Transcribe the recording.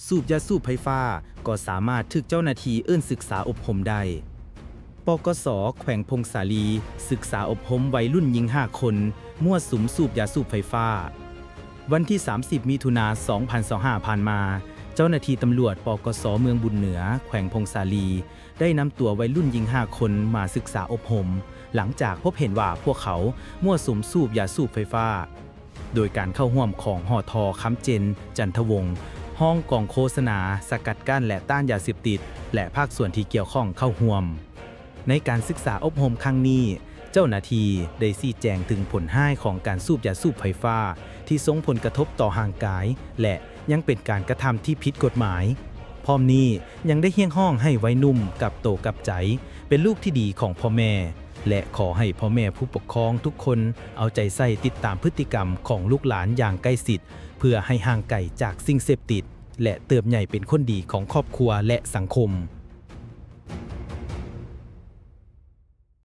ສູບຢາສູບໄຟຟ້າ ກໍສາມາດຖືກເຈົ້າໜ້າທີ່ເອີ້ນສຶກສາອົບຮົມໄດ້. ປກສ ແຂວງຜົ້ງສາລີ ສຶກສາອົບຮົມໄວລຸ້ນຍິງຫ້າຄົນ ມົ້ວສຸມສູບຢາສູບໄຟຟ້າ. ວັນທີສາມສິບ ມິຖຸນາ ສອງພັນຊາວຫ້າ ຜ່ານມາ, ເຈົ້າໜ້າທີ່ຕຳຫຼວດ ປກສ ເມືອງບຸນເໜືອ ແຂວງຜົ້ງສາລີ ໄດ້ນຳຕົວໄວລຸ້ນຍິງຫ້າຄົນມາສຶກສາອົບຮົມ ຫຼັງຈາກພົບເຫັນວ່າພວກເຂົາມົ້ວສຸມສູບຢາສູບໄຟຟ້າ. ໂດຍການເຂົ້າຮ່ວມຂອງ ຫທ ຄຳເຈນ ຈັນທະວົງ ຮອງກອງໂຄສະນາສະກັດກັ້ນ ແລະ ຕ້ານຢາເສບຕິດ ແລະ ພາກສ່ວນທີ່ກ່ຽວຂ້ອງເຂົ້າຮ່ວມ. ໃນການສຶກສາອົບຮົມຄັ້ງນີ້, ເຈົ້າໜ້າທີ່ໄດ້ຊີ້ແຈງເຖິງຜົນຮ້າຍຂອງການສູບຢາສູບໄຟຟ້າ ທີ່ສົ່ງຜົນກະທົບຕໍ່ຮ່າງກາຍ ແລະ ຍັງເປັນການກະທຳທີ່ຜິດກົດໝາຍ. ພ້ອມນີ້ຍັງໄດ້ຮຽກຮ້ອງໃຫ້ໄວໜຸ່ມກັບໂຕກັບໃຈ, ເປັນລູກທີ່ດີຂອງພໍ່ແມ່ ແລະ ຂໍໃຫ້ພໍ່ແມ່ຜູ້ປົກຄອງທຸກຄົນເອົາໃຈໃສ່ຕິດຕາມພຶດຕິກຳຂອງລູກຫຼານຢ່າງໃກ້ຊິດ ເພື່ອໃຫ້ຫ່າງໄກຈາກສິ່ງເສບຕິດ ແລະ ເຕີບໃຫຍ່ເປັນຄົນດີຂອງຄອບຄົວ ແລະ ສັງຄົມ.